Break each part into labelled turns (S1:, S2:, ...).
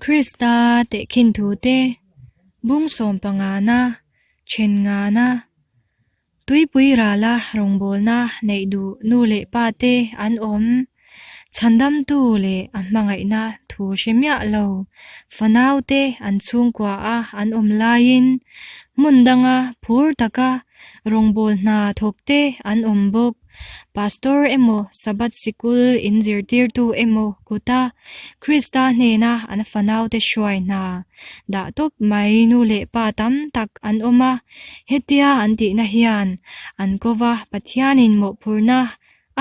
S1: Krista tehkhin thute bung sawm pangana then ngana Tuipui rala rawngbawlna neih duh nu leh pa te an awm. Chhandamtu leh a hmangaihna thu hre miah lo fanau te an chhungkua a an awm laiin hmun danga phur taka rawngbâwl hna thawk te an awm bawk. Pastor emaw Sabbath sikul in zirtirtu emaw kuta Krista hnena an fanau te hruai hna dah tawp mai nu leh pa tam tak an awm a, hetia an tihna hian an kova Pathianin mawhphurhna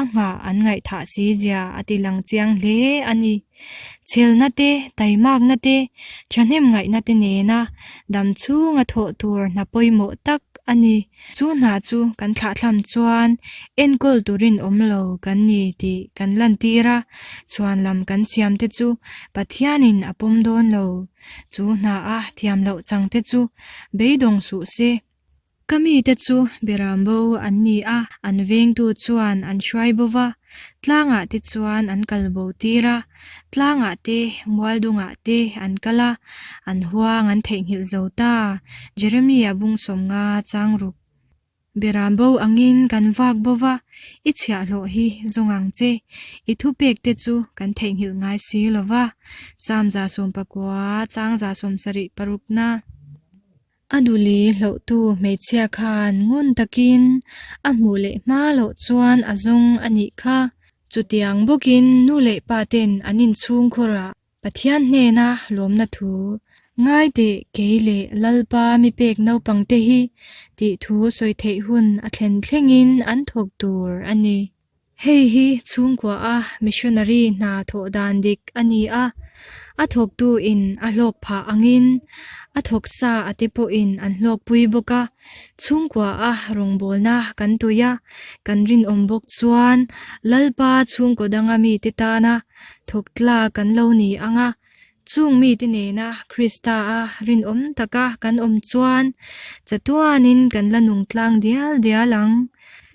S1: a nghah an ngaihthah si zia a ti lang chiang hle a ni. Chhelna te, taimakna te, thahnem ngaihna te nena dam chhunga thawh tur hna pawimawh tak a ni. Chu hna chu kan thlahthlam chuan enkawl turin awm lo kan ni tih kan lantir a, chhuan lam kan siam te chu Pathianin a pawm dawn lo. Chu hna a thiam loh chang te chu beidawng suh se. Ka mite chu beram bo an ni a, an vengtu chuan an hruai bo va, tlangah te chuan an kal bo tir a, tlangah te, mualdungah te an kal a, an huang an theihnghilh zo ta, Jeremia bung sawmnga chang ruk. Beram bo angin kan vak bo va, i chhiahhlawh hi zawng ang che, i thupek te chu kan theihnghilh ngai si lo va, Psalm 19 chang 76 na. A duli hlohtu hmeichhia khan ngun takin a hmuh leh hma loh chuan a zawng a nih kha. Chutiang bawkin nu leh pa ten an inchhungkhurah Pathian hnena lawmna thu ngai teh kei leh Lalpa mi pek naupang te hi tih thu sawi theih hun a thlen thlengin an thawk tur a ni. Hei hi chhungkua a missionary hna thawh dan dik a ni a, a thawktu in a hlawk phah angin a thawk sa a te pawhin an hlawkpui bawk a, chhungkua a rawngbawlna kan tui a, kan rinawm bawk chuan Lalpa chhungkaw danga mite tana thawk tla kan lo ni ang a, chung mite nena Krista a rinawm taka kan awm chuan chatuanin kan la nung tlang dial dial ang.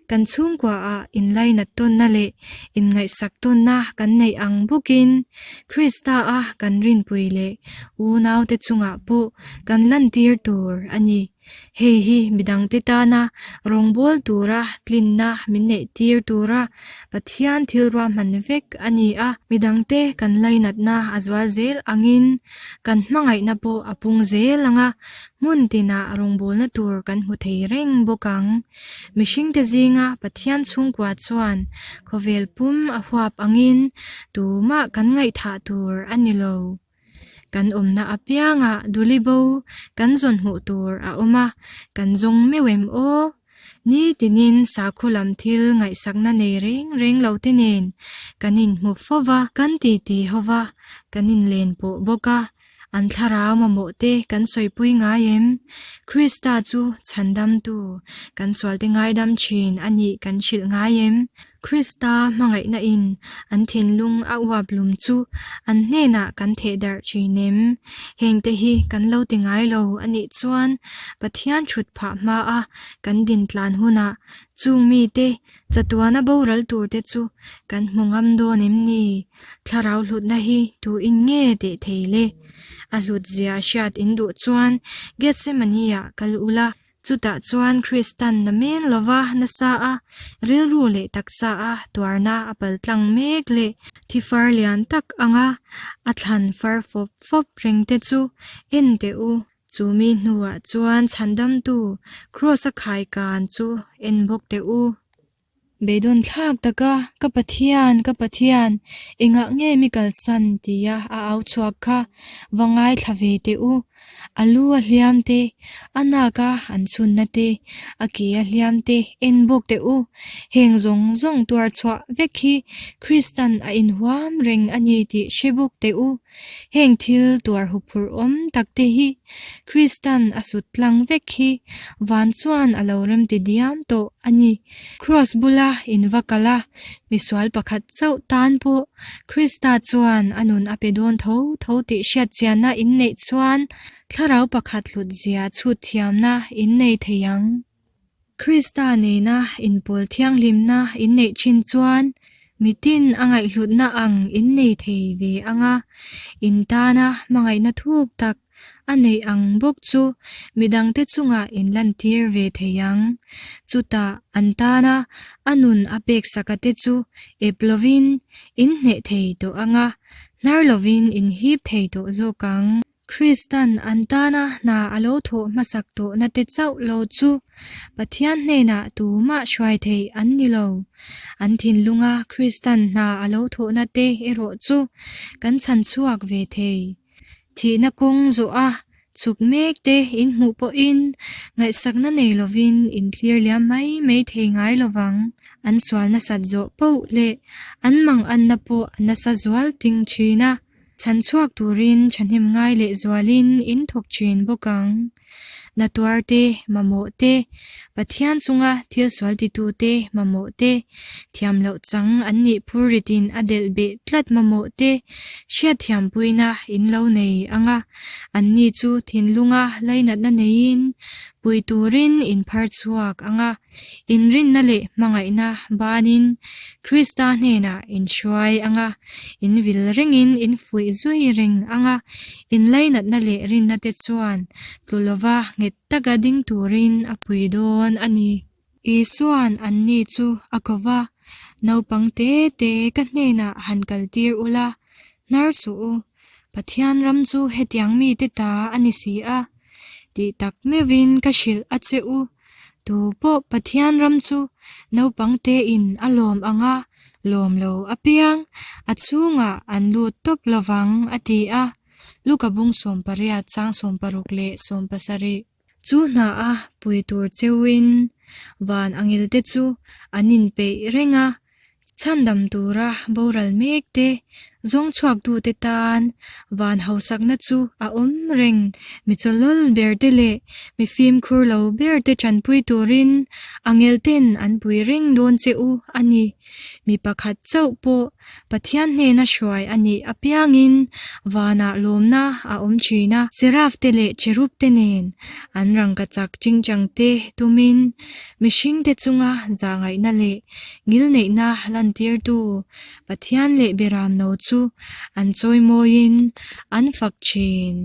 S1: Kan chhungkuaah inlainat tawnna leh inngaihsak tawnna kan neih ang bawkin Krista-a kan rinpui leh unaute chungah pawh kan lantir tur a ni. Hei hi midangte tana rawngbâwl tura tlinna min neihtir tura Pathian thil ruahman vek a ni a. Midangte kan lainatna a zual zel angin kan hmangaihna pawh a pung zel ang a, hmun tinah rawngbâwlna tur kan hmu thei reng bawk ang. Mihringte zinga Pathian chhungkua chuan khawvel pum a huap angin tumah kan ngaihthah tur a ni lo. Kan awmna apiangah duli bo kan zawn hmuh tur a awm a, kan zawng meuh em aw? Nitinin sakhaw lam thil ngaihsakna nei reng reng lo te nen kan inhmu fo va, kan titi ho va, kan inlen pawh bawk a. An thlarau mamawh te kan sawipui ngai em? Krista chu chhandamtu, kan sualte ngaidam thin a nih kan hrilh ngai em? Krista hmangaihna in an thinlung a uap lum chu an hnenah kan theh darh thin em? Heng te hi kan lo ti ngai lo a nih chuan Pathian thut phah hma a kan din tlan hunah chung mite Chatuana boral tur te chu kan hmu ngam dawn em ni? Thlarau hlutna hi tu in nge teh thei le? A hlut zia hriat in duh chuan Gethsemane ah kal ula, chutah chuan Kristan na men lova nasa a rilru leh taksa a tuarna a pal tlang mek leh thi far lian tak anga a thlan far fawp fawp reng te chu en teh u. Chu mi hnuah chuan chhandamtu Kraws-a khaikan chu en bawk teh u. Beidawn thlak taka, Ka Pathian, ka Pathian, engah nge mi kalsan? tia a au chhuak kha va ngaithla ve teh u. A lu a hliam te, a nak a an chhunna te, a ke a hliam te en bawk teh u. Heng zawng zawng tuar chhuah vek hi Kristan a inhuam reng a ni tih hre bawk teh u. Heng thil tuar huphurh awm tak te hi Kristan a sut tlang vek hi van chuan a lo rem ti diam tawh a ni. Kraws bula in va kal a, misual pakhat chauh tan pawh Krista chuan a nun a pe dawn tho tho tih hriatchianna in neih chuan thlarau pakhat hlut zia chhut thiamna in nei thei ang. Krista nena inpawl thianghlimna in neih thin chuan. Mitin a ngaihhlutna ang in nei thei ve ang a, in tana hmangaihna thuk tak a neih ang bawk chu midangte chungah in lantir ve thei ang. Chutah an tana a nun a peksaka te chu ep lovin in hneh thei tawh ang a, hnar lovin in hip thei tawh zawk ang. Kristan an tana hna a lo thawh hmasak tawhna te chauh lo chu Pathian hnenah tumah hruai theih an ni lo. An thinlunga Kristan hna a lo thawhna te erawh chu kan chhan chhuak ve thei. Thihna kawng zawh a chhuk mek te in hmuh pawhin ngaihsakna nei lovin in thlir liam mai mai thei ngai lovang. An sual nasat zawh poh leh an manganna pawh a nasa zual ting thin a. Chhan chhuak turin thahnem ngai leh zualin in thawk thin bawk ang. Na tuar te, mamawh te, Pathian chunga thil sual titu te mamawh te, thiam loh chang an nih phur ritin a delh beh tlat mamawh te hriatthiampuina in lo nei ang a, anni chu thinlunga lainatna neiin pui turin in phar chhuak ang a. Inrinna leh hmangaihna banin Krista hnenah in hruai ang a, in vil rengin in fuih zui reng ang a, inlainatna leh rinna te chuan tlu lova nghet taka ding turin a pui dawn a ni. Isua'n anni chu a ko va, Naupang te te ka hnenah han kaltir ula, hnar suh u, Pathian ram chu hetiang mite ta a ni si a, tih tak meuhin ka hrilh a che u. Tu pawh Pathian ram chu naupang tein a lawm ang a, lawm lo apiang a chhungah an lut tawp lovang, a ti a. Luka bung 18 chang 60 leh 70. Chu hna a pui tur cheuin van angelte chu an inpeih reng a, Chhandam tura boral mek te, zawng chhuaktute tan van hausakna chu a awm reng. Mi chawlawl ber te leh mi fimkhur lo ber te tanpui turin angel ten an pui reng dawn che u a ni. Mi pakhat chauh pawh Pathian hnena hruai a nih apiangin vanah lawmna a awm thin a. Seraf te leh cherub te nen an rangkachak chingchang te tumin Mihringte chunga zahngaihna leh ngilneihna lantirtu Pathian leh Beramno chu an chawimawiin an fak thin.